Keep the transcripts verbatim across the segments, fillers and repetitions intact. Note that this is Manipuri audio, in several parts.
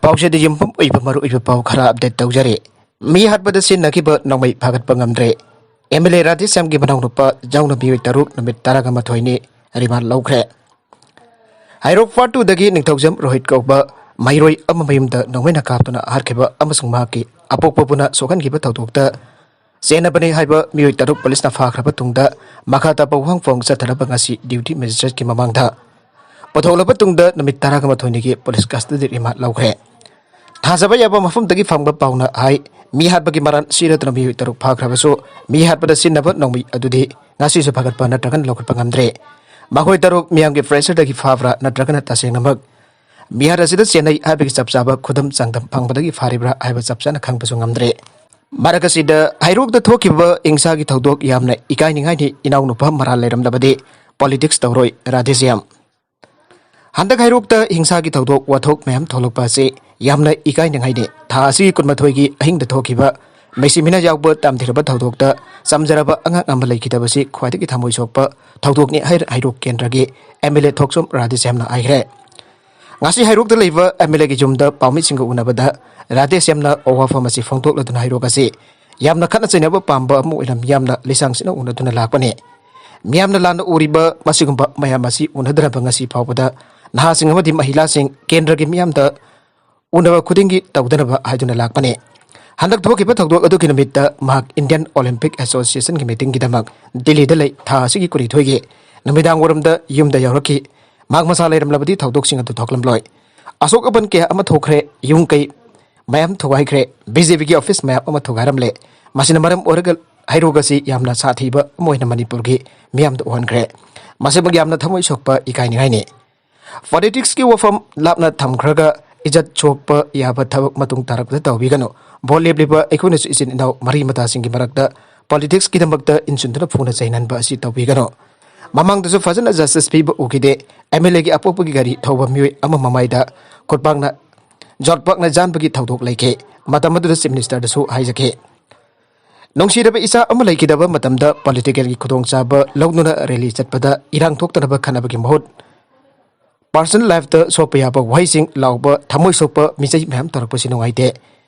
ꯄꯥꯎꯁꯤꯗ ꯌꯨꯝꯐꯝ ꯑꯣꯏꯕ ꯃꯔꯨꯑꯣꯏꯕ ꯄꯥꯎ ꯈꯔ ꯑꯞꯗꯦꯠ ꯇꯧꯖꯔꯤ꯫ ꯃꯤ ꯍꯥꯠꯄꯗ ꯁꯤꯖꯤꯟꯅꯈꯤꯕ ꯅꯣꯡꯃꯩ ꯐꯥꯒꯠꯄ ꯉꯝꯗ꯭ꯔꯦ꯫ ꯑꯦꯝ ꯑꯦꯜ ꯑꯦ ꯔꯥꯙꯦꯁ꯭ꯌꯥꯝꯒꯤ ꯃꯅꯥꯎꯅꯨꯄꯥ ꯌꯥꯎꯅ ꯃꯤꯑꯣꯏ ꯇꯔꯨꯛ ꯅꯨꯃꯤꯠ ꯇꯔꯥꯒ ꯃꯥꯊꯣꯏꯅꯤ ꯔꯤꯃꯥꯟ ꯂꯧꯈ꯭ꯔꯦ꯫ ꯍꯩꯔꯣꯛ ꯐꯥꯔ ꯇꯨꯗꯒꯤ ꯅꯤꯡꯊꯧꯖꯝ ꯔꯣꯍꯤꯠ ꯀꯧꯕ ꯃꯍꯩꯔꯣꯏ ꯑꯃ ꯃꯌꯨꯝꯗ ꯅꯣꯡꯃꯩꯅ ꯀꯥꯞꯇꯨꯅ ꯍꯥꯠꯈꯤꯕ ꯑꯃꯁꯨꯡ ꯃꯍꯥꯛꯀꯤ ꯑꯄꯣꯛꯄ ꯄꯨꯅ ꯁꯣꯛꯍꯟꯈꯤꯕ ꯊꯧꯗꯣꯛꯇ ꯆꯦꯟꯅꯕꯅꯤ ꯍꯥꯏꯕ ꯃꯤꯑꯣꯏ ꯇꯔꯨꯛ ꯄꯨꯂꯤꯁꯅ ꯐꯥꯈ꯭ꯔꯕ ꯇꯨꯡꯗ ꯃꯈꯥ ꯇꯥꯕ ꯋꯥꯍꯪ ꯐꯣꯡ ꯆꯠꯊꯅꯕ ꯉꯁꯤ ꯗ꯭ꯌꯨꯇꯤ ꯃꯦꯖꯤꯁꯇ꯭ꯔꯦꯠꯀꯤ ꯃꯃꯥꯡꯗ ꯄꯨꯊꯣꯛꯂꯕ ꯇꯨꯡꯗ ꯅꯨꯃꯤꯠ ꯇꯔꯥꯒ ꯃꯥꯊꯣꯏꯅꯤꯒꯤ ꯄꯨꯂꯤꯁ ꯀꯁꯇꯗꯤ ꯔꯤꯃꯥꯟ ꯂꯧꯈ꯭ꯔꯦ꯫ ꯊꯥꯖꯕ ꯌꯥꯕ ꯃꯐꯝꯗꯒꯤ ꯐꯪꯕ ꯄꯥꯎꯅ ꯍꯥꯏ, ꯃꯤ ꯍꯥꯠꯄꯒꯤ ꯃꯔꯥꯜ ꯁꯤꯔꯗꯨꯅ ꯃꯤꯑꯣꯏ ꯇꯔꯨꯛ ꯐꯥꯈ꯭ꯔꯕꯁꯨ, ꯃꯤ ꯍꯥꯠꯄꯗ ꯁꯤꯖꯤꯟꯅꯕ ꯅꯣꯡꯃꯩ ꯑꯗꯨꯗꯤ ꯉꯁꯤꯁꯨ ꯐꯒꯠꯄ ꯅꯠꯇ꯭ꯔꯒꯅ ꯂꯧꯈꯠꯄ ꯉꯝꯗ꯭ꯔꯦ꯫ ꯃꯈꯣꯏ ꯇꯔꯨꯛ ꯃꯤꯌꯥꯝꯒꯤ ꯄ꯭ꯔꯦꯁꯔꯗꯒꯤ ꯐꯥꯕ꯭ꯔꯥ ꯅꯠꯇ꯭ꯔꯒꯅ ꯇꯁꯦꯡꯅꯃꯛ ꯃꯤꯍꯥꯠ ꯑꯁꯤꯗ ꯆꯦꯟꯅꯩ ꯍꯥꯏꯕꯒꯤ ꯆꯞ ꯆꯥꯕ ꯈꯨꯗꯝ ꯆꯥꯡꯗꯝ ꯐꯪꯕꯗꯒꯤ ꯐꯥꯔꯤꯕ꯭ꯔꯥ ꯍꯥꯏꯕ ꯆꯞ ꯆꯥꯅ ꯈꯪꯕꯁꯨ ꯉꯝꯗ꯭ꯔꯦ꯫ ꯃꯔꯛ ꯑꯁꯤꯗ ꯍꯩꯔꯣꯛꯇ ꯊꯣꯛꯈꯤꯕ ꯍꯤꯡꯁꯥꯒꯤ ꯊꯧꯗꯣꯛ ꯌꯥꯝꯅ ꯏꯀꯥꯏꯅꯤꯡꯉꯥꯏꯅꯤ꯫ ꯏꯅꯥꯎꯅꯨꯄꯥ ꯃꯔꯥꯜ ꯂꯩꯔꯝꯂꯕꯗꯤ ꯄꯣꯂꯤꯇꯤꯛꯁ ꯇꯧꯔꯣꯏ ꯔꯥꯙꯦꯁ꯭ꯌꯥꯝ꯫ ꯍꯟꯗꯛ ꯍꯩꯔꯣꯛꯇ ꯍꯤꯡꯁꯥꯒꯤ ꯊꯧꯗꯣꯛ ꯋꯥꯊꯣꯛ ꯃꯌꯥꯝ ꯊꯣꯛꯂꯛꯄ ꯑꯁꯤ ꯌꯥꯝꯅ ꯏꯀꯥꯏꯅꯤꯡꯉꯥꯏꯅꯤ꯫ ꯊꯥ ꯑꯁꯤꯒꯤ ꯀꯨꯟꯃꯥꯊꯣꯏꯒꯤ ꯑꯍꯤꯡꯗ ꯊꯣꯛꯈꯤꯕ ꯃꯩꯁꯤ ꯃꯤꯅ ꯌꯥꯎꯕ ꯇꯝꯊꯤꯔꯕ ꯊꯧꯗꯣꯛꯇ ꯆꯝꯖꯔꯕ ꯑꯉꯥꯡ ꯑꯃ ꯂꯩꯈꯤꯗꯕꯁꯤ ꯈ꯭ꯋꯥꯏꯗꯒꯤ ꯊꯃꯣꯏ ꯁꯣꯛꯄ ꯊꯧꯗꯣꯛꯅꯤ ꯍꯥꯏꯔ ꯍꯩꯔꯣꯛ ꯀꯦꯟꯗ꯭ꯔꯒꯤ ꯑꯦꯝ ꯑꯦꯜ ꯑꯦ ꯊꯣꯛꯆꯣꯝ ꯔꯥꯙꯦꯁ꯭ꯌꯥꯝꯅ ꯍꯥꯏꯈ꯭ꯔꯦ꯫ ꯉꯁꯤ ꯍꯩꯔꯣꯛꯇ ꯂꯩꯕ ꯑꯦꯝ ꯑꯦꯜ ꯑꯦꯒꯤ ꯌꯨꯝꯗ ꯄꯥꯎꯃꯤꯁꯤꯡꯒ ꯎꯅꯕꯗ ꯔꯥꯙꯦꯁ꯭ꯌꯥꯝꯅ ꯋꯥꯐꯝ ꯑꯁꯤ ꯐꯣꯡꯗꯣꯛꯂꯗꯨꯅ ꯍꯩꯔꯣꯛ ꯑꯁꯤ ꯌꯥꯝꯅ ꯈꯠꯅ ꯆꯩꯅꯕ ꯄꯥꯝꯕ ꯑꯃ ꯑꯣꯏꯅ ꯃꯤꯌꯥꯝꯅ ꯂꯤꯁꯥꯡꯁꯤꯟꯅ ꯎꯅꯗꯨꯅ ꯂꯥꯛꯄꯅꯤ꯫ ꯃꯤꯌꯥꯝꯅ ꯂꯥꯟꯅ ꯎꯔꯤꯕ ꯃꯁꯤꯒꯨꯝꯕ ꯃꯌꯥꯝ ꯑꯁꯤ ꯎꯅꯗꯅꯕ ꯉꯁꯤ ꯐꯥꯎꯕꯗ ꯅꯍꯥꯁꯤꯡ ꯑꯃꯗꯤ ꯃꯍꯤꯂꯥꯁꯤꯡ ꯀꯦꯟꯗ꯭ꯔꯒꯤ ꯃꯤꯌꯥꯝꯗ ꯎꯅꯕ ꯈꯨꯗꯤꯡꯒꯤ ꯇꯧꯗꯅꯕ ꯍꯥꯏꯗꯨꯅ ꯂꯥꯛꯄꯅꯤ꯫ ꯍꯟꯗꯛ ꯊꯣꯛꯈꯤꯕ ꯊꯧꯗꯣꯛ ꯑꯗꯨꯒꯤ ꯅꯨꯃꯤꯠꯇ ꯃꯍꯥꯛ ꯏꯟꯗꯤꯌꯟ ꯑꯣꯂꯤꯝꯄꯤꯛ ꯑꯦꯁꯣꯁꯤꯌꯦꯁꯟꯒꯤ ꯃꯤꯇꯤꯡꯒꯤꯗꯃꯛ ꯗꯤꯜꯂꯤꯗ ꯂꯩ꯫ ꯊꯥ ꯑꯁꯤꯒꯤ ꯀꯨꯟꯅꯤꯊꯣꯏꯒꯤ ꯅꯨꯃꯤꯗꯥꯡ ꯋꯥꯏꯔꯝꯗ ꯌꯨꯝꯗ ꯌꯧꯔꯛꯈꯤ꯫ ꯃꯍꯥꯛ ꯃꯁꯥ ꯂꯩꯔꯝꯂꯕꯗꯤ ꯊꯧꯗꯣꯛꯁꯤꯡ ꯑꯗꯨ ꯊꯣꯛꯂꯝꯂꯣꯏ꯫ ꯑꯁꯣꯛ ꯑꯄꯟ ꯀꯌꯥ ꯑꯃ ꯊꯣꯛꯈ꯭ꯔꯦ꯫ ꯌꯨꯝ ꯀꯩ ꯃꯌꯥꯝ ꯊꯨꯒꯥꯏꯈ꯭ꯔꯦ꯫ ꯕꯤ ꯖꯦ ꯄꯤꯒꯤ ꯑꯣꯐꯤꯁ ꯃꯌꯥꯝ ꯑꯃ ꯊꯨꯒꯥꯏꯔꯝꯂꯦ꯫ ꯃꯁꯤꯅ ꯃꯔꯝ ꯑꯣꯏꯔꯒ ꯍꯩꯔꯣꯛ ꯑꯁꯤ ꯌꯥꯝꯅ ꯁꯥꯊꯤꯕ ꯑꯃ ꯑꯣꯏꯅ ꯃꯅꯤꯄꯨꯔꯒꯤ ꯃꯤꯌꯥꯝꯗ ꯎꯍꯟꯈ꯭ꯔꯦ꯫ ꯃꯁꯤꯃꯛ ꯌꯥꯝꯅ ꯊꯃꯣꯏ ꯁꯣꯛꯄ ꯏꯀꯥꯏꯅꯤꯡꯉꯥꯏꯅꯤ꯫ ꯄꯣꯂꯤꯇꯤꯛꯁꯀꯤ ꯋꯥꯐꯝ ꯂꯥꯞꯅ ꯊꯝꯈ꯭ꯔꯒ ꯏꯖꯠ ꯁꯣꯛꯄ ꯌꯥꯕ ꯊꯕꯛ ꯃꯇꯨꯡ ꯇꯥꯔꯛꯄꯗ ꯇꯧꯕꯤꯒꯅꯨ꯫ ꯚꯣꯠ ꯂꯦꯞꯂꯤꯕ ꯑꯩꯈꯣꯏꯅꯁꯨ ꯏꯆꯤꯟ ꯏꯅꯥꯎ ꯃꯔꯤ ꯃꯇꯥꯁꯤꯡꯒꯤ ꯃꯔꯛꯇ ꯄꯣꯂꯤꯇꯤꯛꯁꯀꯤꯗꯃꯛꯇ ꯏꯟꯁꯤꯟꯗꯨꯅ ꯐꯨꯅ ꯆꯩꯅꯍꯟꯕ ꯑꯁꯤ ꯇꯧꯕꯤꯒꯅꯨ꯫ ꯃꯃꯥꯡꯗꯁꯨ ꯐꯖꯅ ꯖꯁꯇꯤꯁ ꯄꯤꯕ ꯎꯈꯤꯗꯦ꯫ ꯑꯦꯝ ꯑꯦꯜ ꯑꯦꯒꯤ ꯑꯄꯣꯛꯄꯒꯤ ꯒꯥꯔꯤ ꯊꯧꯕ ꯃꯤꯑꯣꯏ ꯑꯃ ꯃꯃꯥꯏꯗ ꯈꯨꯠꯄꯥꯛꯅ ꯌꯣꯠꯄꯥꯛꯅ ꯌꯥꯟꯕꯒꯤ ꯊꯧꯗꯣꯛ ꯂꯩꯈꯤ꯫ ꯃꯇꯝ ꯑꯗꯨꯗ ꯆꯤꯐ ꯃꯤꯅꯤꯁꯇꯔꯗꯁꯨ ꯍꯥꯏꯖꯈꯤ꯫ ꯅꯨꯡꯁꯤꯔꯕ ꯏꯆꯥ ꯑꯃ ꯂꯩꯈꯤꯗꯕ ꯃꯇꯝꯗ ꯄꯣꯂꯤꯇꯤꯀꯦꯜꯒꯤ ꯈꯨꯗꯣꯡꯆꯥꯕ ꯂꯧꯗꯨꯅ ꯔꯦꯂꯤ ꯆꯠꯄꯗ ꯏꯔꯥꯡ ꯊꯣꯛꯇꯅꯕ ꯈꯟꯅꯕꯒꯤ ꯃꯍꯨꯠ ꯄꯥꯔꯁꯣꯅꯦꯜ ꯂꯥꯏꯐꯇ ꯁꯣꯛꯄ ꯌꯥꯕ ꯋꯥꯍꯩꯁꯤꯡ ꯂꯥꯎꯕ, ꯊꯃꯣꯏ ꯁꯣꯛꯄ ꯃꯤꯆꯩ ꯃꯌꯥꯝ ꯇꯧꯔꯛꯄꯁꯤ ꯅꯨꯡꯉꯥꯏꯇꯦ꯫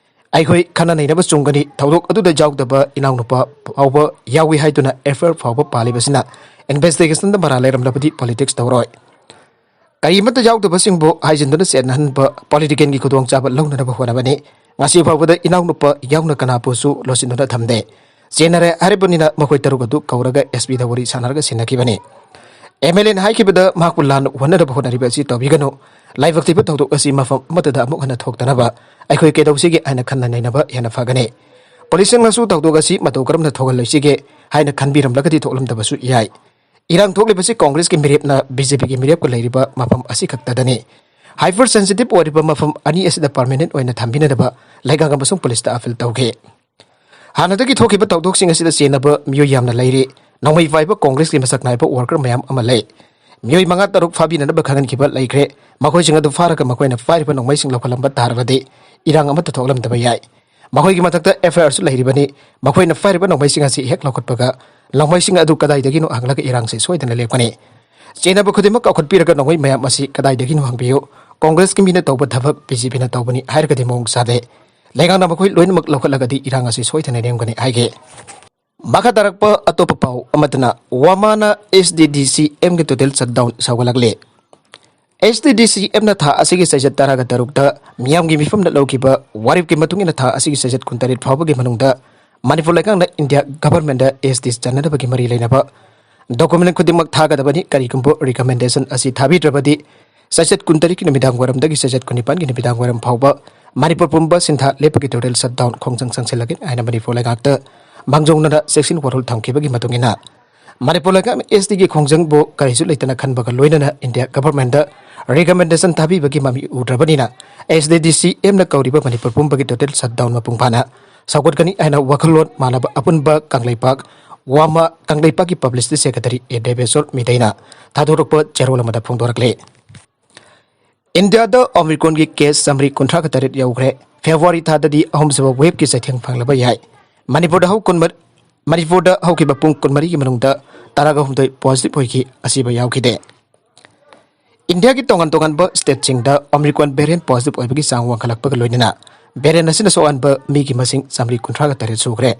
ꯑꯩꯈꯣꯏ ꯈꯟꯅ ꯅꯩꯅꯕ ꯆꯨꯝꯒꯅꯤ, ꯊꯧꯗꯣꯛ ꯑꯗꯨꯗ ꯌꯥꯎꯗꯕ ꯏꯅꯥꯎꯅꯨꯄꯥ ꯐꯥꯎꯕ ꯌꯥꯎꯏ ꯍꯥꯏꯗꯨꯅ ꯑꯦꯐ ꯑꯥꯏ ꯑꯥꯔ ꯐꯥꯎꯕ ꯄꯥꯜꯂꯤꯕꯁꯤꯅ ꯏꯟꯚꯦꯁꯇꯤꯒꯦꯁꯟꯗ ꯃꯔꯥ ꯂꯩꯔꯝꯂꯕꯗꯤ ꯄꯣꯂꯤꯇꯤꯛꯁ ꯇꯧꯔꯣꯏ꯫ ꯀꯔꯤꯃꯠꯇ ꯌꯥꯎꯗꯕꯁꯤꯡꯕꯨ ꯍꯥꯏꯖꯤꯟꯗꯨꯅ ꯆꯦꯠꯅꯍꯟꯕ, ꯄꯣꯂꯤꯇꯤꯀꯦꯜꯒꯤ ꯈꯨꯗꯣꯡꯆꯥꯕ ꯂꯧꯅꯅꯕ ꯍꯣꯠꯅꯕꯅꯤ꯫ ꯉꯁꯤ ꯐꯥꯎꯕꯗ ꯏꯅꯥꯎꯅꯨꯄꯥ ꯌꯥꯎꯅ ꯀꯅꯥꯕꯨꯁꯨ ꯂꯣꯠꯁꯤꯟꯗꯨꯅ ꯊꯝꯗꯦ꯫ ꯆꯦꯟꯅꯔꯦ ꯍꯥꯏꯔꯕꯅꯤꯅ ꯃꯈꯣꯏ ꯇꯔꯨꯛ ꯑꯗꯨ ꯀꯧꯔꯒ ꯑꯦꯁ ꯄꯤꯗ ꯋꯥꯔꯤ ꯁꯥꯟꯅꯔꯒ ꯁꯤꯟꯅꯈꯤꯕꯅꯤ꯫ ꯑꯦꯝ ꯑꯦꯜ ꯑꯦꯅ ꯍꯥꯏꯈꯤꯕꯗ ꯃꯍꯥꯛꯄꯨ ꯂꯥꯟꯅ ꯎꯍꯟꯅꯅꯕ ꯍꯣꯠꯅꯔꯤꯕ ꯑꯁꯤ ꯇꯧꯕꯤꯒꯅꯨ꯫ ꯂꯥꯏꯕꯛ ꯊꯤꯕ ꯊꯧꯗꯣꯛ ꯑꯁꯤ ꯃꯐꯝ ꯑꯃꯠꯇꯗ ꯑꯃꯨꯛ ꯍꯟꯅ ꯊꯣꯛꯇꯅꯕ ꯑꯩꯈꯣꯏ ꯀꯩꯗꯧꯁꯤꯒꯦ ꯍꯥꯏꯅ ꯈꯟꯅ ꯅꯩꯅꯕ ꯍꯦꯟꯅ ꯐꯒꯅꯤ꯫ ꯄꯨꯂꯤꯁꯁꯤꯡꯅꯁꯨ ꯊꯧꯗꯣꯛ ꯑꯁꯤ ꯃꯇꯧ ꯀꯔꯝꯅ ꯊꯣꯛꯍꯜꯂꯣꯏꯁꯤꯒꯦ ꯍꯥꯏꯅ ꯈꯟꯕꯤꯔꯝꯂꯒꯗꯤ ꯊꯣꯛꯂꯝꯗꯕꯁꯨ ꯌꯥꯏ꯫ ꯏꯔꯥꯡ ꯊꯣꯛꯂꯤꯕꯁꯤ ꯀꯣꯡꯒ꯭ꯔꯦꯁꯀꯤ ꯃꯤꯔꯦꯞꯅ ꯕꯤ ꯖꯦ ꯄꯤꯒꯤ ꯃꯤꯔꯦꯞꯀ ꯂꯩꯔꯤꯕ ꯃꯐꯝ ꯑꯁꯤꯈꯛꯇꯗꯅꯤ꯫ ꯍꯥꯏꯄꯔ ꯁꯦꯟꯁꯤꯇꯤꯚ ꯑꯣꯏꯔꯤꯕ ꯃꯐꯝ ꯑꯅꯤ ꯑꯁꯤꯗ ꯄꯔꯃꯦꯅꯦꯟꯠ ꯑꯣꯏꯅ ꯊꯝꯕꯤꯅꯅꯕ ꯂꯩꯉꯥꯛ ꯑꯃꯁꯨꯡ ꯄꯨꯂꯤꯁꯇ ꯑꯄꯤꯜ ꯇꯧꯈꯤ꯫ ꯍꯥꯟꯅꯗꯒꯤ ꯊꯣꯛꯈꯤꯕ ꯊꯧꯗꯣꯛꯁꯤꯡ ꯑꯁꯤꯗ ꯆꯦꯟꯅꯕ ꯃꯤꯑꯣꯏ ꯌꯥꯝꯅ ꯂꯩꯔꯤ꯫ ꯅꯣꯡꯃꯩ ꯄꯥꯏꯕ ꯀꯣꯡꯒ꯭ꯔꯦꯁꯀꯤ ꯃꯁꯛ ꯅꯥꯏꯕ ꯋꯥꯔꯀꯔ ꯃꯌꯥꯝ ꯑꯃ ꯂꯩ꯫ ꯃꯤꯑꯣꯏ ꯃꯉꯥ ꯇꯔꯨꯛ ꯐꯥꯕꯤꯅꯅꯕ ꯈꯪꯍꯟꯈꯤꯕ ꯂꯩꯈ꯭ꯔꯦ꯫ ꯃꯈꯣꯏꯁꯤꯡ ꯑꯗꯨ ꯐꯥꯔꯒ ꯃꯈꯣꯏꯅ ꯄꯥꯏꯔꯤꯕ ꯅꯣꯡꯃꯩꯁꯤꯡ ꯂꯧꯈꯠꯂꯝꯕ ꯇꯥꯔꯕꯗꯤ ꯏꯔꯥꯡ ꯑꯃꯠꯇ ꯊꯣꯛꯂꯝꯗꯕ ꯌꯥꯏ꯫ ꯃꯈꯣꯏꯒꯤ ꯃꯊꯛꯇ ꯑꯦꯐ ꯑꯥꯏ ꯑꯥꯔꯁꯨ ꯂꯩꯔꯤꯕꯅꯤ꯫ ꯃꯈꯣꯏꯅ ꯄꯥꯏꯔꯤꯕ ꯅꯣꯡꯃꯩꯁꯤꯡ ꯑꯁꯤ ꯍꯦꯛ ꯂꯧꯈꯠꯄꯒ ꯅꯣꯡꯃꯩꯁꯤꯡ ꯑꯗꯨ ꯀꯗꯥꯏꯗꯒꯤꯅꯣ ꯍꯪꯂꯒ ꯏꯔꯥꯡꯁꯤ ꯁꯣꯏꯗꯅ ꯂꯦꯞꯀꯅꯤ꯫ ꯆꯦꯟꯅꯕ ꯈꯨꯗꯤꯡꯃꯛ ꯀꯥꯎꯈꯠꯄꯤꯔꯒ ꯅꯣꯡꯃꯩ ꯃꯌꯥꯝ ꯑꯁꯤ ꯀꯗꯥꯏꯗꯒꯤꯅꯣ ꯍꯪꯕꯤꯌꯨ꯫ ꯀꯣꯡꯒ꯭ꯔꯦꯁꯀꯤ ꯃꯤꯅ ꯇꯧꯕ ꯊꯕꯛ ꯕꯤ ꯖꯦ ꯄꯤꯅ ꯇꯧꯕꯅꯤ ꯍꯥꯏꯔꯒꯗꯤ ꯃꯑꯣꯡ ꯆꯥꯗꯦ꯫ ꯂꯩꯉꯥꯛꯅ ꯃꯈꯣꯏ ꯂꯣꯏꯅꯃꯛ ꯂꯧꯈꯠꯂꯒꯗꯤ ꯏꯔꯥꯡ ꯑꯁꯤ ꯁꯣꯏꯗꯅ ꯂꯦꯞꯀꯅꯤ ꯍꯥꯏꯈꯤ꯫ ꯃꯈꯥ ꯇꯥꯔꯛꯄ ꯑꯇꯣꯞꯄ ꯄꯥꯎ ꯑꯃꯗꯅ ꯋꯥꯃꯥꯅ ꯑꯦꯁ ꯗꯤ ꯗꯤ ꯁꯤ ꯑꯦꯝꯒꯤ ꯇꯣꯇꯦꯜ ꯁꯠꯗꯥꯎꯟ ꯁꯧꯒꯠꯂꯛꯂꯦ꯫ ꯑꯦꯁ ꯗꯤ ꯗꯤ ꯁꯤ ꯑꯦꯝꯅ ꯊꯥ ꯑꯁꯤꯒꯤ ꯆꯩꯆꯠ ꯇꯔꯥꯒ ꯇꯔꯨꯛꯇ ꯃꯤꯌꯥꯝꯒꯤ ꯃꯤꯐꯝꯗ ꯂꯧꯈꯤꯕ ꯋꯥꯔꯦꯞꯀꯤ ꯃꯇꯨꯡ ꯏꯟꯅ ꯊꯥ ꯑꯁꯤꯒꯤ ꯆꯩꯆꯠ ꯀꯨꯟꯇꯔꯦꯠ ꯐꯥꯎꯕꯒꯤ ꯃꯅꯨꯡꯗ ꯃꯅꯤꯄꯨꯔ ꯂꯩꯉꯥꯛꯅ ꯏꯟꯗꯤꯌꯥ ꯒꯚꯔꯟꯃꯦꯟꯠꯇ ꯑꯦꯁ ꯇꯤ ꯆꯟꯅꯅꯕꯒꯤ ꯃꯔꯤ ꯂꯩꯅꯕ ꯗꯣꯀꯨꯃꯦꯟꯠ ꯈꯨꯗꯤꯡꯃꯛ ꯊꯥꯒꯗꯕꯅꯤ꯫ ꯀꯔꯤꯒꯨꯝꯕ ꯔꯤꯀꯃꯦꯟꯗꯦꯁꯟ ꯑꯁꯤ ꯊꯥꯕꯤꯗ꯭ꯔꯕꯗꯤ ꯆꯩꯆꯠ ꯀꯨꯟꯇꯔꯦꯠꯀꯤ ꯅꯨꯃꯤꯗꯥꯡ ꯋꯥꯏꯔꯝꯗꯒꯤ ꯆꯩꯆꯠ ꯀꯨꯟꯅꯤꯄꯥꯟꯒꯤ ꯅꯨꯃꯤꯗꯥꯡ ꯋꯥꯏꯔꯝ ꯐꯥꯎꯕ ꯃꯅꯤꯄꯨꯔ ꯄꯨꯝꯕ ꯁꯤꯟꯊꯥ ꯂꯦꯞꯄꯒꯤ ꯇꯣꯇꯦꯜ ꯁꯠꯗꯥꯎꯟ ꯈꯣꯡꯖꯪ ꯆꯪꯁꯤꯜꯂꯒꯅꯤ ꯍꯥꯏꯅ ꯃꯅꯤꯄꯨꯔ ꯂꯩꯉꯥꯛꯇ ꯃꯥꯡꯖꯧꯅꯅ ꯆꯦꯛꯁꯤꯟ ꯋꯥꯔꯣꯜ ꯊꯝꯈꯤꯕꯒꯤ ꯃꯇꯨꯡ ꯏꯟꯅ ꯃꯅꯤꯄꯨꯔ ꯂꯩꯉꯥꯛꯅ ꯑꯦꯁ ꯇꯤꯒꯤ ꯈꯣꯡꯖꯪꯕꯨ ꯀꯔꯤꯁꯨ ꯂꯩꯇꯅ ꯈꯟꯕꯒ ꯂꯣꯏꯅꯅ ꯏꯟꯗꯤꯌꯥ ꯒꯚꯔꯟꯃꯦꯟꯠꯇ ꯔꯤꯀꯃꯦꯟꯗꯦꯁꯟ ꯊꯥꯕꯤꯕꯒꯤ ꯃꯃꯤ ꯎꯗ꯭ꯔꯕꯅꯤꯅ ꯑꯦꯁ ꯗꯤ ꯗꯤ ꯁꯤ ꯑꯦꯝꯅ ꯀꯧꯔꯤꯕ ꯃꯅꯤꯄꯨꯔ ꯄꯨꯝꯕꯒꯤ ꯇꯣꯇꯦꯜ ꯁꯠꯗꯥꯎꯟ ꯃꯄꯨꯡ ꯐꯥꯅ ꯁꯧꯒꯠꯀꯅꯤ ꯍꯥꯏꯅ ꯋꯥꯈꯜꯂꯣꯟ ꯃꯥꯟꯅꯕ ꯑꯄꯨꯟꯕ ꯀꯪꯂꯩꯄꯥꯛ ꯋꯥꯃ ꯀꯪꯂꯩꯄꯥꯛꯀꯤ ꯄꯕ꯭ꯂꯤꯁꯤꯇꯤ ꯁꯦꯀ꯭ꯔꯦꯇꯔꯤ ꯑꯦ ꯗꯦꯕꯦꯁꯣꯔ ꯃꯤꯇꯩꯅ ꯊꯥꯗꯣꯔꯛꯄ ꯆꯦꯔꯣꯜ ꯑꯃꯗ ꯐꯣꯡꯗꯣꯔꯛꯂꯤ꯫ ꯏꯟꯗꯤꯌꯥꯗ ꯑꯣꯃꯤꯀ꯭ꯔꯣꯟꯒꯤ ꯀꯦꯁ ꯆꯥꯃꯔꯤ ꯀꯨꯟꯊ꯭ꯔꯥꯒ ꯇꯔꯦꯠ ꯌꯧꯈ꯭ꯔꯦ꯫ ꯐꯦꯕ꯭ꯔꯨꯋꯥꯔꯤ ꯊꯥꯗꯗꯤ ꯑꯍꯨꯝꯁꯨꯕ ꯋꯦꯕꯀꯤ ꯆꯩꯊꯦꯡ ꯐꯪꯂꯕ ꯌꯥꯏ꯫ ꯃꯅꯤꯄꯨꯔꯗ ꯍꯧ ꯀꯨꯟꯃꯔꯤ, ꯃꯅꯤꯄꯨꯔꯗ ꯍꯧꯈꯤꯕ ꯄꯨꯡ ꯀꯨꯟꯃꯔꯤꯒꯤ ꯃꯅꯨꯡꯗ ꯇꯔꯥꯒ ꯍꯨꯝꯗꯣꯏ ꯄꯣꯖꯤꯇꯤꯚ ꯑꯣꯏꯈꯤ, ꯑꯁꯤꯕ ꯌꯥꯎꯈꯤꯗꯦ꯫ ꯏꯟꯗꯤꯌꯥꯒꯤ ꯇꯣꯉꯥꯟ ꯇꯣꯉꯥꯟꯕ ꯁ꯭ꯇꯦꯠꯁꯤꯡꯗ Omicron variant positive ꯑꯣꯏꯕꯒꯤ ꯆꯥꯡ ꯋꯥꯡꯈꯠꯂꯛꯄꯒ ꯂꯣꯏꯅꯅ variant ꯑꯁꯤꯅ ꯁꯣꯛꯍꯟꯕ ꯃꯤꯒꯤ ꯃꯁꯤꯡ ꯆꯥꯃꯔꯤ ꯀꯨꯟꯊ꯭ꯔꯥꯒ ꯇꯔꯦꯠ ꯁꯨꯈ꯭ꯔꯦ꯫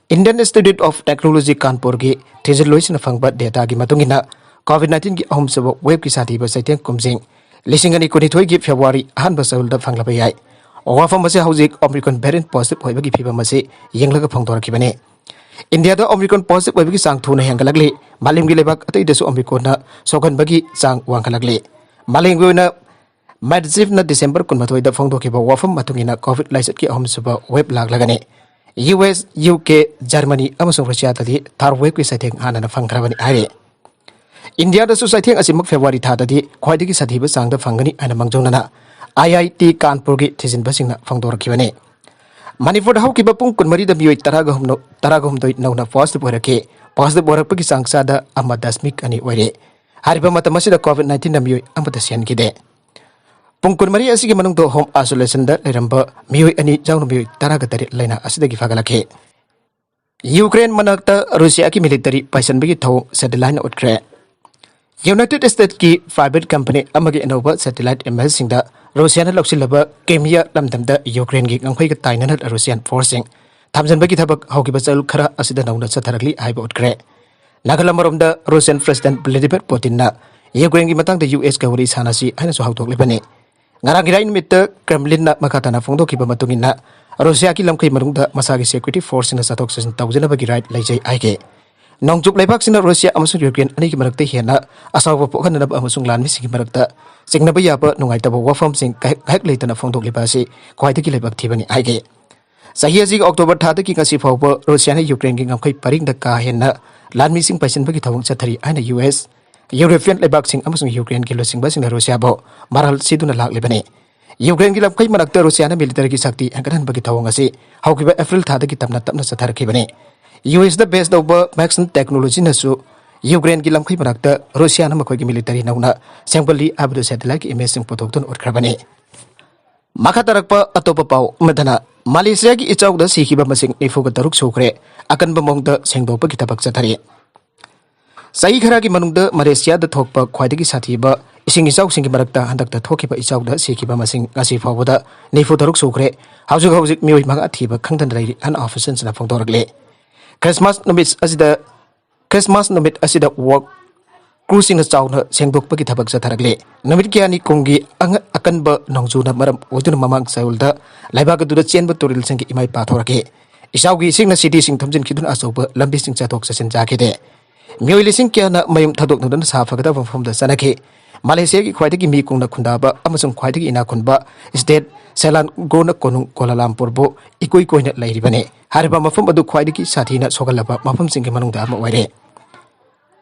Indian Institute of Technology ꯀꯥꯟꯄꯨꯔꯒꯤ ꯊꯤꯖꯤꯜꯂꯣꯏꯁꯤꯡꯅ ꯐꯪꯕ dataꯒꯤ ꯃꯇꯨꯡ ꯏꯟꯅ, COVID nineteenꯒꯤ ꯑꯍꯨꯝꯁꯨꯕ waveꯀꯤ ꯁꯥꯊꯤꯕ ꯆꯩꯊꯦꯡ ꯀꯨꯝꯖꯤꯡ ꯂꯤꯁꯤꯡ ꯑꯅꯤ ꯀꯨꯟꯅꯤꯊꯣꯏꯒꯤ February ꯑꯍꯥꯟꯕ ꯆꯌꯣꯜꯗ ꯐꯪꯂꯕ ꯌꯥꯏ꯫ ꯋꯥꯐꯝ ꯑꯁꯤ ꯍꯧꯖꯤꯛ Omicron variant positive ꯑꯣꯏꯕꯒꯤ ꯐꯤꯕꯝ ꯑꯁꯤ ꯌꯦꯡꯂꯒ ꯐꯣꯡꯗꯣꯔꯛꯈꯤꯕꯅꯤ꯫ ꯏꯟꯗꯤꯌꯥꯗ Omicron positive ꯑꯣꯏꯕꯒꯤ ꯆꯥꯡ ꯊꯨꯅ ꯍꯦꯟꯒꯠꯂꯛꯂꯤ꯫ ꯃꯥꯂꯦꯝꯒꯤ ꯂꯩꯕꯥꯛ ꯑꯇꯩꯗꯁꯨ Omicronꯅ ꯁꯣꯛꯍꯟꯕꯒꯤ ꯆꯥꯡ ꯋꯥꯡꯈꯠꯂꯛꯂꯤ꯫ ꯃꯥꯂꯦꯝꯒꯤ ꯑꯣꯏꯅ ꯃꯦꯗꯖꯤꯞꯅ December ꯀꯨꯟꯃꯥꯊꯣꯏꯗ ꯐꯣꯡꯗꯣꯛꯈꯤꯕ ꯋꯥꯐꯝ ꯃꯇꯨꯡ ꯏꯟꯅ COVID ꯂꯥꯏꯆꯠꯀꯤ ꯑꯍꯨꯝꯁꯨꯕ wave ꯂꯥꯛꯂꯒꯅꯤ꯫ US, UK, Germany ꯑꯃꯁꯨꯡ ꯔꯨꯁꯤꯌꯥꯗꯗꯤ third waveꯀꯤ ꯆꯩꯊꯦꯡ ꯍꯥꯟꯅꯅ ꯐꯪꯈ꯭ꯔꯕꯅꯤ ꯍꯥꯏꯔꯤ꯫ ꯏꯟꯗꯤꯌꯥꯗꯁꯨ ꯆꯩꯊꯦꯡ ꯑꯁꯤꯃꯛ February ꯊꯥꯗꯗꯤ ꯈ꯭ꯋꯥꯏꯗꯒꯤ ꯁꯥꯊꯤꯕ ꯆꯥꯡꯗ ꯐꯪꯒꯅꯤ ꯍꯥꯏꯅ ꯃꯥꯡꯖꯧꯅꯅ IIT ꯀꯥꯟꯄꯨꯔꯒꯤ ꯊꯤꯖꯤꯟꯕꯁꯤꯡꯅ ꯐꯣꯡꯗꯣꯔꯛꯈꯤꯕꯅꯤ꯫ ꯃꯅꯤꯄꯨꯔꯗ ꯍꯧꯈꯤꯕ ꯄꯨꯡ ꯀꯨꯟꯃꯔꯤꯗ ꯃꯤꯑꯣꯏ ꯇꯔꯥꯒ ꯍꯨꯝꯗꯣꯏ, ꯇꯔꯥꯒ ꯍꯨꯝꯗꯣꯏ ꯅꯧꯅ positive ꯑꯣꯏꯔꯛꯈꯤ꯫ Positive ꯑꯣꯏꯔꯛꯄꯒꯤ ꯆꯥꯡ ꯆꯥꯗ ꯑꯃ ꯗꯁꯃꯤꯛ ꯑꯅꯤ ꯑꯣꯏꯔꯦ꯫ ꯍꯥꯏꯔꯤꯕ ꯃꯇꯝ ꯑꯁꯤꯗ COVID nineteenꯅ ꯃꯤꯑꯣꯏ ꯑꯃꯠꯇ ꯁꯤꯍꯟꯈꯤꯗꯦ꯫ ꯄꯨꯡ ꯀꯨꯟꯃꯔꯤ ꯑꯁꯤꯒꯤ ꯃꯅꯨꯡꯗ home isolationꯗ ꯂꯩꯔꯝꯕ ꯃꯤꯑꯣꯏ ꯑꯅꯤ ꯌꯥꯎꯅ ꯃꯤꯑꯣꯏ ꯇꯔꯥꯒ ꯇꯔꯦꯠ ꯂꯥꯏꯅꯥ ꯑꯁꯤꯗꯒꯤ ꯐꯒꯠꯂꯛꯈꯤ꯫ ꯌꯨꯀ꯭ꯔꯦꯟ ꯃꯅꯥꯛꯇ ꯔꯨꯁꯤꯌꯥꯒꯤ military ꯄꯥꯏꯁꯤꯟꯕꯒꯤ ꯊꯧꯑꯣꯡ satelliteꯅ ꯎꯠꯈ꯭ꯔꯦ꯫ United Statesꯀꯤ private company ꯑꯃꯒꯤ ꯑꯅꯧꯕ satellite imageꯁꯤꯡꯗ ꯔꯨꯁꯤꯌꯥꯅ ꯂꯧꯁꯤꯜꯂꯕ Crimea ꯂꯝꯗꯝꯗ ꯌꯨꯀ꯭ꯔꯦꯟꯒꯤ ꯉꯝꯈꯩꯒ ꯇꯥꯏꯅꯅ Russian forceꯁꯤꯡ ꯊꯝꯖꯤꯟꯕꯒꯤ ꯊꯕꯛ ꯍꯧꯈꯤꯕ ꯆꯌꯣꯜ ꯈꯔ ꯑꯁꯤꯗ ꯅꯧꯅ ꯆꯠꯊꯔꯛꯂꯤ ꯍꯥꯏꯕ ꯎꯠꯈ꯭ꯔꯦ꯫ ꯅꯥꯀꯜ ꯑꯃꯔꯣꯝꯗ Russian President Vladimir Putinꯅ ꯌꯨꯀ꯭ꯔꯦꯟꯒꯤ ꯃꯇꯥꯡꯗ USꯀ ꯋꯥꯔꯤ ꯁꯥꯟꯅꯁꯤ ꯍꯥꯏꯅꯁꯨ ꯍꯧꯗꯣꯛꯂꯤꯕꯅꯤ꯫ ꯉꯔꯥꯡ ꯏꯔꯥꯏ ꯅꯨꯃꯤꯠꯇ Kremlinꯅ ꯃꯈꯥ ꯇꯥꯅ ꯐꯣꯡꯗꯣꯛꯈꯤꯕ ꯃꯇꯨꯡ ꯏꯟꯅ, ꯔꯨꯁꯤꯌꯥꯒꯤ ꯂꯝꯈꯩ ꯃꯅꯨꯡꯗ ꯃꯁꯥꯒꯤ security forceꯁꯤꯡꯅ ꯆꯠꯊꯣꯛ ꯆꯠꯁꯤꯟ ꯇꯧꯖꯅꯕꯒꯤ right ꯂꯩꯖꯩ ꯍꯥꯏꯈꯤ꯫ ꯅꯣꯡꯆꯨꯞ ꯂꯩꯕꯥꯛꯁꯤꯡꯅ ꯔꯨꯁꯤꯌꯥ ꯑꯃꯁꯨꯡ ꯌꯨꯀ꯭ꯔꯦꯟ ꯑꯅꯤꯒꯤ ꯃꯔꯛꯇ ꯍꯦꯟꯅ ꯑꯁꯥꯎꯕ ꯄꯣꯛꯍꯟꯅꯅꯕ ꯑꯃꯁꯨꯡ ꯂꯥꯟꯃꯤꯁꯤꯡꯒꯤ ꯃꯔꯛꯇ ꯆꯤꯡꯅꯕ ꯌꯥꯕ ꯅꯨꯡꯉꯥꯏꯇꯕ ꯋꯥꯐꯝꯁꯤꯡ ꯉꯥꯏꯍꯥꯛ, ꯉꯥꯏꯍꯥꯛ ꯂꯩꯇꯅ ꯐꯣꯡꯗꯣꯛꯂꯤꯕ ꯑꯁꯤ ꯈ꯭ꯋꯥꯏꯗꯒꯤ ꯂꯥꯏꯕꯛ ꯊꯤꯕꯅꯤ ꯍꯥꯏꯈꯤ꯫ ꯆꯍꯤ ꯑꯁꯤꯒꯤ October ꯊꯥꯗꯒꯤ ꯉꯁꯤ ꯐꯥꯎꯕ ꯔꯨꯁꯤꯌꯥꯅ ꯌꯨꯀ꯭ꯔꯦꯟꯒꯤ ꯉꯝꯈꯩ ꯄꯔꯤꯡꯗ ꯀꯥ ꯍꯦꯟꯅ ꯂꯥꯟꯃꯤꯁꯤꯡ ꯄꯥꯏꯁꯤꯟꯕꯒꯤ ꯊꯧꯑꯣꯡ ꯆꯠꯊꯔꯤ ꯍꯥꯏꯅ US, European ꯂꯩꯕꯥꯛꯁꯤꯡ ꯑꯃꯁꯨꯡ ꯌꯨꯀ꯭ꯔꯦꯟꯒꯤ ꯂꯨꯆꯤꯡꯕꯁꯤꯡꯅ ꯔꯨꯁꯤꯌꯥꯕꯨ ꯃꯔꯥꯜ ꯁꯤꯗꯨꯅ ꯂꯥꯛꯂꯤꯕꯅꯤ꯫ ꯌꯨꯀ꯭ꯔꯦꯟꯒꯤ ꯂꯝꯈꯩ ꯃꯔꯛꯇ ꯔꯨꯁꯤꯌꯥꯅ militaryꯒꯤ ꯁꯛꯇꯤ ꯍꯦꯟꯒꯠꯍꯟꯕꯒꯤ ꯊꯧꯑꯣꯡ ꯑꯁꯤ ꯍꯧꯈꯤꯕ April ꯊꯥꯗꯒꯤ ꯇꯞꯅ ꯇꯞꯅ ꯆꯠꯊꯔꯛꯈꯤꯕꯅꯤ꯫ USꯗ base ꯇꯧꯕ Maxim Technologyꯅꯁꯨ ꯌꯨꯀ꯭ꯔꯦꯟꯒꯤ ꯂꯝꯈꯩ ꯃꯔꯛꯇ ꯔꯨꯁꯤꯌꯥꯅ ꯃꯈꯣꯏꯒꯤ military ꯅꯧꯅ ꯁꯦꯝꯒꯠꯂꯤ ꯍꯥꯏꯕꯗꯨ satelliteꯀꯤ imageꯁꯤꯡ ꯄꯨꯊꯣꯛꯇꯨꯅ ꯎꯠꯈ꯭ꯔꯕꯅꯤ꯫ ꯃꯈꯥ ꯇꯥꯔꯛꯄ ꯑꯇꯣꯞꯄ ꯄꯥꯎ ꯑꯃꯗꯅ, ꯃꯂꯦꯁꯤꯌꯥꯒꯤ ꯏꯆꯥꯎꯗ ꯁꯤꯈꯤꯕ ꯃꯁꯤꯡ ꯅꯤꯐꯨꯒ ꯇꯔꯨꯛ ꯁꯨꯈ꯭ꯔꯦ, ꯑꯀꯟꯕ ꯃꯑꯣꯡꯗ ꯁꯦꯡꯗꯣꯛꯄꯒꯤ ꯊꯕꯛ ꯆꯠꯊꯔꯤ꯫ ꯆꯍꯤ ꯈꯔꯒꯤ ꯃꯅꯨꯡꯗ ꯃꯂꯦꯁꯤꯌꯥꯗ ꯊꯣꯛꯄ ꯈ꯭ꯋꯥꯏꯗꯒꯤ ꯁꯥꯊꯤꯕ ꯏꯁꯤꯡ ꯏꯆꯥꯎꯁꯤꯡꯒꯤ ꯃꯔꯛꯇ ꯍꯟꯗꯛꯇ ꯊꯣꯛꯈꯤꯕ ꯏꯆꯥꯎꯗ ꯁꯤꯈꯤꯕ ꯃꯁꯤꯡ ꯉꯁꯤ ꯐꯥꯎꯕꯗ ꯅꯤꯐꯨ ꯇꯔꯨꯛ ꯁꯨꯈ꯭ꯔꯦ꯫ ꯍꯧꯖꯤꯛ ꯍꯧꯖꯤꯛ ꯃꯤꯑꯣꯏ ꯃꯉꯥ ꯊꯤꯕ ꯈꯪꯗꯅ ꯂꯩꯔꯤ ꯍꯥꯏꯅ ꯑꯣꯐꯤꯁꯤꯌꯦꯜꯁꯤꯡꯅ ꯐꯣꯡꯗꯣꯔꯛꯂꯦ꯫ ꯈ꯭ꯔꯤꯁꯃꯥꯁ ꯅꯨꯃꯤꯠ ꯑꯁꯤꯗ, ꯈ꯭ꯔꯤꯁꯃꯥꯁ ꯅꯨꯃꯤꯠ ꯑꯁꯤꯗ ꯋꯥꯔꯛ ꯀ꯭ꯔꯨꯁꯤꯡꯅ ꯆꯥꯎꯅ ꯁꯦꯡꯗꯣꯛꯄꯒꯤ ꯊꯕꯛ ꯆꯠꯊꯔꯛꯂꯦ꯫ ꯅꯨꯃꯤꯠ ꯀꯌꯥꯅꯤ ꯀꯨꯝꯒꯤ ꯑꯉ-, ꯑꯀꯟꯕ ꯅꯣꯡꯖꯨꯅ ꯃꯔꯝ ꯑꯣꯏꯗꯨꯅ ꯃꯃꯥꯡ ꯆꯌꯣꯜꯗ ꯂꯩꯕꯥꯛ ꯑꯗꯨꯗ ꯆꯦꯟꯕ ꯇꯨꯔꯦꯜꯁꯤꯡꯒꯤ ꯏꯃꯥꯏ ꯄꯥꯊꯣꯔꯛꯈꯤ꯫ ꯏꯆꯥꯎꯒꯤ ꯏꯁꯤꯡꯅ ꯁꯤꯇꯤꯁꯤꯡ ꯊꯨꯝꯖꯤꯟꯈꯤꯗꯨꯅ ꯑꯆꯧꯕ ꯂꯝꯕꯤꯁꯤꯡ ꯆꯠꯊꯣꯛ ꯆꯠꯁꯤꯟ ꯆꯥꯈꯤꯗꯦ꯫ ꯃꯤꯑꯣꯏ ꯂꯤꯁꯤꯡ ꯀꯌꯥꯅ ꯃꯌꯨꯝ ꯊꯥꯗꯣꯛꯅꯗꯨꯅ ꯁꯥꯐꯒꯗꯕ ꯃꯐꯝꯗ ꯆꯠꯅꯈꯤ꯫ ꯃꯥꯂꯦꯁꯤꯌꯥꯒꯤ ꯈ꯭ꯋꯥꯏꯗꯒꯤ ꯃꯤ ꯀꯨꯡꯅ ꯈꯨꯟꯗꯥꯕ ꯑꯃꯁꯨꯡ ꯈ꯭ꯋꯥꯏꯗꯒꯤ ꯏꯅꯥꯛ ꯈꯨꯟꯕ ꯁ꯭ꯇꯦꯠ ꯁꯦꯂꯥꯟꯒꯣꯔꯅ ꯀꯣꯅꯨꯡ ꯀꯣꯂꯥꯂꯥꯝꯄꯨꯔꯕꯨ ꯏꯀꯣꯏ ꯀꯣꯏꯅ ꯂꯩꯔꯤꯕꯅꯤ꯫ ꯍꯥꯏꯔꯤꯕ ꯃꯐꯝ ꯑꯗꯨ ꯈ꯭ꯋꯥꯏꯗꯒꯤ ꯁꯥꯊꯤꯅ ꯁꯣꯛꯍꯜꯂꯕ ꯃꯐꯝꯁꯤꯡꯒꯤ ꯃꯅꯨꯡꯗ ꯑꯃ ꯑꯣꯏꯔꯦ꯫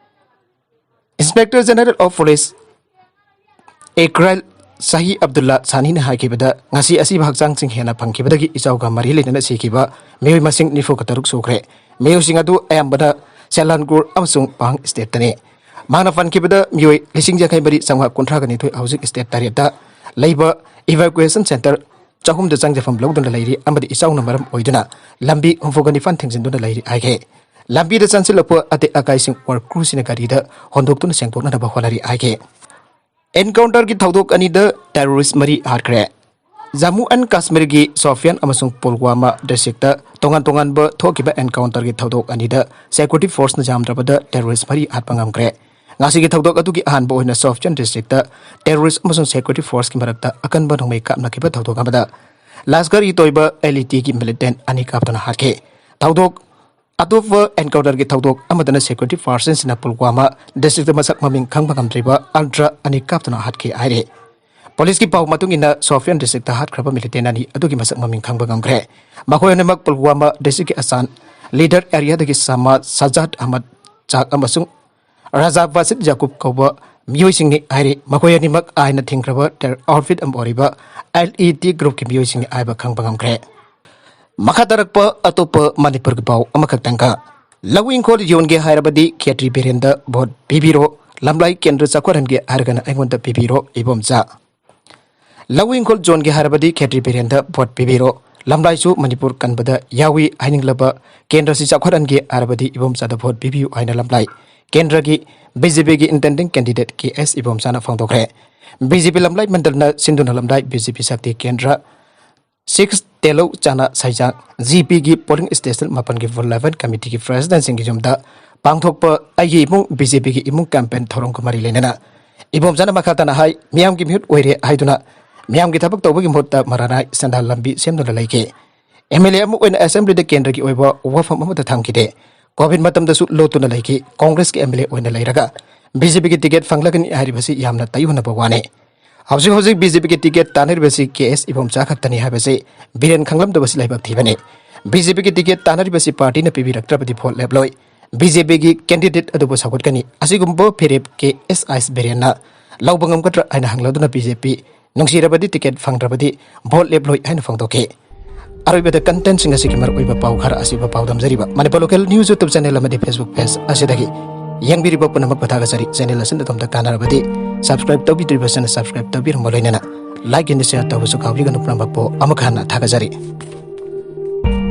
Inspector General of Police ꯑꯦꯀ꯭ꯔꯥꯏꯜ ꯁꯍꯤ Abdulla ꯁꯥꯅꯤꯅ ꯍꯥꯏꯈꯤꯕꯗ, ꯉꯁꯤ ꯑꯁꯤꯕ ꯍꯛꯆꯥꯡꯁꯤꯡ ꯍꯦꯟꯅ ꯐꯪꯈꯤꯕꯗꯒꯤ ꯏꯆꯥꯎꯒ ꯃꯔꯤ ꯂꯩꯅꯅ ꯁꯤꯈꯤꯕ ꯃꯤꯑꯣꯏ ꯃꯁꯤꯡ ꯅꯤꯐꯨꯒ ꯇꯔꯨꯛ ꯁꯨꯈ꯭ꯔꯦ꯫ ꯃꯤꯑꯣꯏꯁꯤꯡ ꯑꯗꯨ ꯑꯌꯥꯝꯕꯅ ꯁꯦꯂꯥꯟꯒꯨꯔ ꯑꯃꯁꯨꯡ ꯄꯥꯡ ꯁ꯭ꯇꯦꯠꯇꯅꯤ꯫ ꯃꯍꯥꯛꯅ ꯄꯟꯈꯤꯕꯗ, ꯃꯤꯑꯣꯏ ꯂꯤꯁꯤꯡ ꯌꯥꯡꯈꯩ ꯃꯔꯤ ꯆꯥꯝꯃꯉꯥ ꯀꯨꯟꯊ꯭ꯔꯥꯒ ꯅꯤꯊꯣꯏ ꯍꯧꯖꯤꯛ ꯁ꯭ꯇꯦꯠ ꯇꯔꯦꯠꯇ ꯂꯩꯕ ꯏꯚꯥꯀꯨꯌꯦꯁꯟ ꯁꯦꯟꯇꯔ ꯆꯍꯨꯝꯗ ꯆꯪꯖꯐꯝ ꯂꯧꯗꯨꯅ ꯂꯩꯔꯤ ꯑꯃꯗꯤ ꯏꯆꯥꯎꯅ ꯃꯔꯝ ꯑꯣꯏꯗꯨꯅ ꯂꯝꯕꯤ ꯍꯨꯝꯐꯨꯒ ꯅꯤꯄꯥꯟ ꯊꯤꯡꯖꯤꯟꯗꯨꯅ ꯂꯩꯔꯤ ꯍꯥꯏꯈꯤ꯫ ꯂꯝꯕꯤꯗ ꯆꯪꯁꯤꯜꯂꯛꯄ ꯑꯇꯦꯛ ꯑꯀꯥꯏꯁꯤꯡ ꯋꯥꯔꯛ ꯀ꯭ꯔꯨꯁꯤꯡꯅ ꯒꯥꯔꯤꯗ ꯍꯣꯟꯗꯣꯛꯇꯨꯅ ꯁꯦꯡꯗꯣꯛꯅꯅꯕ ꯍꯣꯠꯅꯔꯤ ꯍꯥꯏꯈꯤ꯫ ꯑꯦꯟꯀꯥꯎꯟꯇꯔꯒꯤ ꯊꯧꯗꯣꯛ ꯑꯅꯤꯗ ꯇꯦꯔꯣꯔꯤꯁ ꯃꯔꯤ ꯍꯥꯠꯈ꯭ꯔꯦ꯫ ꯖꯝꯃꯨ ꯑꯦꯟ ꯀꯥꯁꯃꯤꯔꯒꯤ ꯁꯣꯐꯤꯌꯥꯟ ꯑꯃꯁꯨꯡ ꯄꯨꯜꯋꯥꯃꯥ ꯗꯤꯁꯇ꯭ꯔꯤꯛꯇ ꯇꯣꯉꯥꯟ ꯇꯣꯉꯥꯟꯕ ꯊꯣꯛꯈꯤꯕ ꯑꯦꯟꯀꯥꯎꯟꯇꯔꯒꯤ ꯊꯧꯗꯣꯛ ꯑꯅꯤꯗ ꯁꯦꯀ꯭ꯌꯨꯔꯤꯇꯤ ꯐꯣꯔꯁꯅ ꯌꯥꯝꯗ꯭ꯔꯕꯗ ꯇꯦꯔꯣꯔꯤꯁ ꯃꯔꯤ ꯍꯥꯠꯄ ꯉꯝꯈ꯭ꯔꯦ꯫ ꯉꯁꯤꯒꯤ ꯊꯧꯗꯣꯛ ꯑꯗꯨꯒꯤ ꯑꯍꯥꯟꯕ ꯑꯣꯏꯅ ꯁꯣꯐꯤꯌꯥꯟ ꯗꯤꯁꯇ꯭ꯔꯤꯛꯇ ꯇꯦꯔꯣꯔꯤꯁ ꯑꯃꯁꯨꯡ ꯁꯦꯀ꯭ꯌꯨꯔꯤꯇꯤ ꯐꯣꯔꯁꯀꯤ ꯃꯔꯛꯇ ꯑꯀꯟꯕ ꯅꯣꯡꯃꯩ ꯀꯥꯞꯅꯈꯤꯕ ꯊꯧꯗꯣꯛ ꯑꯃꯗ ꯂꯁꯀꯔ ꯏ ꯇꯣꯏꯕ ꯑꯦꯜ ꯏ ꯇꯤꯒꯤ ꯃꯤꯂꯤꯇꯦꯟ ꯑꯅꯤ ꯀꯥꯞꯇꯨꯅ ꯍꯥꯠꯈꯤ꯫ ꯊꯧꯗꯣꯛ ꯑꯇꯣꯞꯄ ꯑꯦꯟꯀꯥꯎꯟꯇꯔꯒꯤ ꯊꯧꯗꯣꯛ ꯑꯃꯗꯅ ꯁꯦꯀ꯭ꯌꯨꯔꯤꯇꯤ ꯐꯣꯔꯁꯁꯤꯡꯅ ꯄꯨꯜꯋꯥꯃꯥ ꯗꯤꯁꯇ꯭ꯔꯤꯛꯇ ꯃꯁꯛ ꯃꯃꯤꯡ ꯈꯪꯕ ꯉꯝꯗ꯭ꯔꯤꯕ ꯑꯜꯇ꯭ꯔꯥ ꯑꯅꯤ ꯀꯥꯞꯇꯨꯅ ꯍꯥꯠꯈꯤ ꯍꯥꯏꯔꯤ꯫ ꯄꯨꯂꯤꯁꯀꯤ ꯄꯥꯎ ꯃꯇꯨꯡ ꯏꯟꯅ, ꯁꯣꯐꯤꯌꯥꯟ ꯗꯤꯁꯇ꯭ꯔꯤꯛꯇ ꯍꯥꯠꯈ꯭ꯔꯕ ꯃꯤꯂꯤꯇꯦꯟ ꯑꯅꯤ ꯑꯗꯨꯒꯤ ꯃꯁꯛ ꯃꯃꯤꯡ ꯈꯪꯕ ꯉꯝꯈ꯭ꯔꯦ꯫ ꯃꯈꯣꯏ ꯑꯅꯤꯃꯛ ꯄꯨꯜꯋꯥꯃꯥ ꯗꯤꯁꯇ꯭ꯔꯤꯛꯀꯤ ꯑꯁꯥꯟ ꯂꯤꯗꯔ ꯑꯦꯔꯤꯌꯥꯗꯒꯤ ꯁꯃꯥꯗ ꯁꯖꯥꯗ ꯑꯍꯃꯗ ꯆꯥꯛ ꯑꯃꯁꯨꯡ ꯔꯥꯖꯥ ꯕꯥꯁꯤꯠ ꯌꯥꯀꯨꯕ ꯀꯧꯕ ꯃꯤꯑꯣꯏꯁꯤꯡꯅꯤ ꯍꯥꯏꯔꯤ꯫ ꯃꯈꯣꯏ ꯑꯅꯤꯃꯛ ꯑꯥꯏꯟꯅ ꯊꯤꯡꯈ꯭ꯔꯕ ꯇꯦꯔꯣꯔ ꯑꯥꯎꯠꯐꯤꯠ ꯑꯃ ꯑꯣꯏꯔꯤꯕ ꯑꯦꯜ ꯏ ꯇꯤ ꯒ꯭ꯔꯨꯞꯀꯤ ꯃꯤꯑꯣꯏꯁꯤꯡꯅꯤ ꯍꯥꯏꯕ ꯈꯪꯕ ꯉꯝꯈ꯭ꯔꯦ꯫ ꯃꯈꯥ ꯇꯥꯔꯛꯄ ꯑꯇꯣꯞꯄ ꯃꯅꯤꯄꯨꯔꯒꯤ ꯄꯥꯎ ꯑꯃꯈꯛꯇꯪꯒ, ꯂꯧ ꯏꯪꯈꯣꯜ ꯌꯣꯟꯒꯦ ꯍꯥꯏꯔꯕꯗꯤ ꯈꯦꯇ꯭ꯔꯤ ꯕꯤꯔꯦꯟꯗ ꯚꯣꯠ ꯄꯤꯕꯤꯔꯣ, ꯂꯝꯂꯥꯏ ꯀꯦꯟꯗ꯭ꯔ ꯆꯥꯎꯈꯠꯍꯟꯒꯦ ꯍꯥꯏꯔꯒꯅ ꯑꯩꯉꯣꯟꯗ ꯄꯤꯕꯤꯔꯣ, ꯏꯕꯣꯝꯆꯥ꯫ ꯂꯧ ꯏꯪꯈꯣꯜ ꯌꯣꯟꯒꯦ ꯍꯥꯏꯔꯕꯗꯤ ꯈꯦꯇ꯭ꯔꯤ ꯕꯤꯔꯦꯟꯗ ꯚꯣꯠ ꯄꯤꯕꯤꯔꯣ, ꯂꯝꯂꯥꯏꯁꯨ ꯃꯅꯤꯄꯨꯔ ꯀꯟꯕꯗ ꯌꯥꯎꯏ ꯍꯥꯏꯅꯤꯡꯂꯕ, ꯀꯦꯟꯗ꯭ꯔꯁꯤ ꯆꯥꯎꯈꯠꯍꯟꯒꯦ ꯍꯥꯏꯔꯕꯗꯤ ꯏꯕꯣꯝꯆꯥꯗ ꯚꯣꯠ ꯄꯤꯕꯤꯌꯨ ꯍꯥꯏꯅ ꯂꯝꯂꯥꯏ ꯀꯦꯟꯗ꯭ꯔꯒꯤ BJPꯒꯤ intending candidate ꯀꯦ ꯑꯦꯁ ꯏꯕꯣꯝꯆꯥꯅ ꯐꯣꯡꯗꯣꯛꯈ꯭ꯔꯦ꯫ BJP ꯂꯝꯂꯥꯏ ꯃꯟꯗꯜꯅ ꯁꯤꯟꯗꯨꯅ ꯂꯝꯂꯥꯏ BJP ꯁꯛꯇꯤ ꯀꯦꯟꯗ꯭ꯔ six ꯇꯦꯂꯧ ꯆꯥꯅ ꯁꯩꯖꯥꯡ GPꯒꯤ polling station ꯃꯥꯄꯟꯒꯤ booth level committeeꯒꯤ presidentꯁꯤꯡꯒꯤ ꯌꯨꯝꯗ ꯄꯥꯡꯊꯣꯛꯄ ꯑꯩꯒꯤ ꯏꯃꯨꯡ BJPꯒꯤ ꯏꯃꯨꯡ campaign ꯊꯧꯔꯝꯒ ꯃꯔꯤ ꯂꯩꯅꯅ ꯏꯕꯣꯝꯆꯥꯅ ꯃꯈꯥ ꯇꯥꯅ ꯍꯥꯏ, ꯃꯤꯌꯥꯝꯒꯤ ꯃꯤꯍꯨꯠ ꯑꯣꯏꯔꯦ ꯍꯥꯏꯗꯨꯅ ꯃꯤꯌꯥꯝꯒꯤ ꯊꯕꯛ ꯇꯧꯕꯒꯤ ꯃꯍꯨꯠꯇ ꯃꯔꯥꯅꯥꯏ ꯁꯦꯟꯗꯥꯟ ꯂꯝꯕꯤ ꯁꯦꯝꯗꯨꯅ ꯂꯩꯈꯤ꯫ MLA ꯑꯃ ꯑꯣꯏꯅ assemblyꯗ ꯀꯦꯟꯗ꯭ꯔꯒꯤ ꯑꯣꯏꯕ ꯋꯥꯐꯝ ꯑꯃꯠꯇ ꯊꯝꯈꯤꯗꯦ꯫ COVID ꯃꯇꯝꯗꯁꯨ ꯂꯣꯠꯇꯨꯅ ꯂꯩꯈꯤ꯫ Congressꯀꯤ MLA ꯑꯣꯏꯅ ꯂꯩꯔꯒ BJPꯒꯤ ticket ꯐꯪꯂꯒꯅꯤ ꯍꯥꯏꯔꯤꯕꯁꯤ ꯌꯥꯝꯅ ꯇꯩꯍꯨꯅꯕ ꯋꯥꯅꯤ꯫ ꯍꯧꯖꯤꯛ ꯍꯧꯖꯤꯛ BJPꯒꯤ ticket ꯇꯥꯟꯅꯔꯤꯕꯁꯤ ꯀꯦ ꯑꯦꯁ ꯏꯕꯣꯝꯆꯥ ꯈꯛꯇꯅꯤ ꯍꯥꯏꯕꯁꯤ ꯕꯤꯔꯦꯟ ꯈꯪꯂꯝꯗꯕꯁꯤ ꯂꯥꯏꯕꯛ ꯊꯤꯕꯅꯤ꯫ BJPꯒꯤ ticket ꯇꯥꯟꯅꯔꯤꯕꯁꯤ partyꯅ ꯄꯤꯕꯤꯔꯛꯇ꯭ꯔꯕꯗꯤ vote ꯂꯦꯞꯂꯣꯏ꯫ BJPꯒꯤ candidate ꯑꯗꯨꯕꯨ ꯁꯧꯒꯠꯀꯅꯤ꯫ ꯑꯁꯤꯒꯨꯝꯕ ꯐꯤꯔꯦꯞ ꯀꯦ ꯑꯦꯁ ꯑꯥꯏ ꯕꯤꯔꯦꯟꯅ ꯂꯧꯕ ꯉꯝꯒꯗ꯭ꯔꯥ ꯍꯥꯏꯅ ꯍꯪꯂꯗꯨꯅ BJP ꯅꯨꯡꯁꯤꯔꯕꯗꯤ ticket ꯐꯪꯗ꯭ꯔꯕꯗꯤ vote ꯂꯦꯞꯂꯣꯏ ꯍꯥꯏꯅ ꯐꯣꯡꯗꯣꯛꯈꯤ꯫ ꯑꯔꯣꯏꯕꯗ contentꯁꯤꯡ ꯑꯁꯤꯒꯤ ꯃꯔꯨꯑꯣꯏꯕ ꯄꯥꯎ ꯈꯔ ꯑꯁꯤꯕꯨ ꯄꯥꯎꯗꯝꯖꯔꯤꯕ Manipur Local News YouTube channel ꯑꯃꯗꯤ Facebook page ꯑꯁꯤꯗꯒꯤ ꯌꯦꯡꯕꯤꯔꯤꯕ ꯄꯨꯝꯅꯃꯛꯄꯨ ꯊꯥꯒꯠꯆꯔꯤ꯫ Channel ꯑꯁꯤꯅ ꯑꯗꯣꯝꯗ ꯀꯥꯟꯅꯔꯕꯗꯤ subscribe ꯇꯧꯕꯤꯗ꯭ꯔꯤꯕꯁꯤꯡꯅ subscribe ꯇꯧꯕꯤꯔꯝꯕ ꯂꯣꯏꯅꯅ like and share ꯇꯧꯕꯁꯨ ꯀꯥꯎꯕꯤꯒꯅꯨ꯫ ꯄꯨꯝꯅꯃꯛꯄꯨ ꯑꯃꯨꯛ ꯍꯟꯅ ꯊꯥꯒꯠꯆꯔꯤ꯫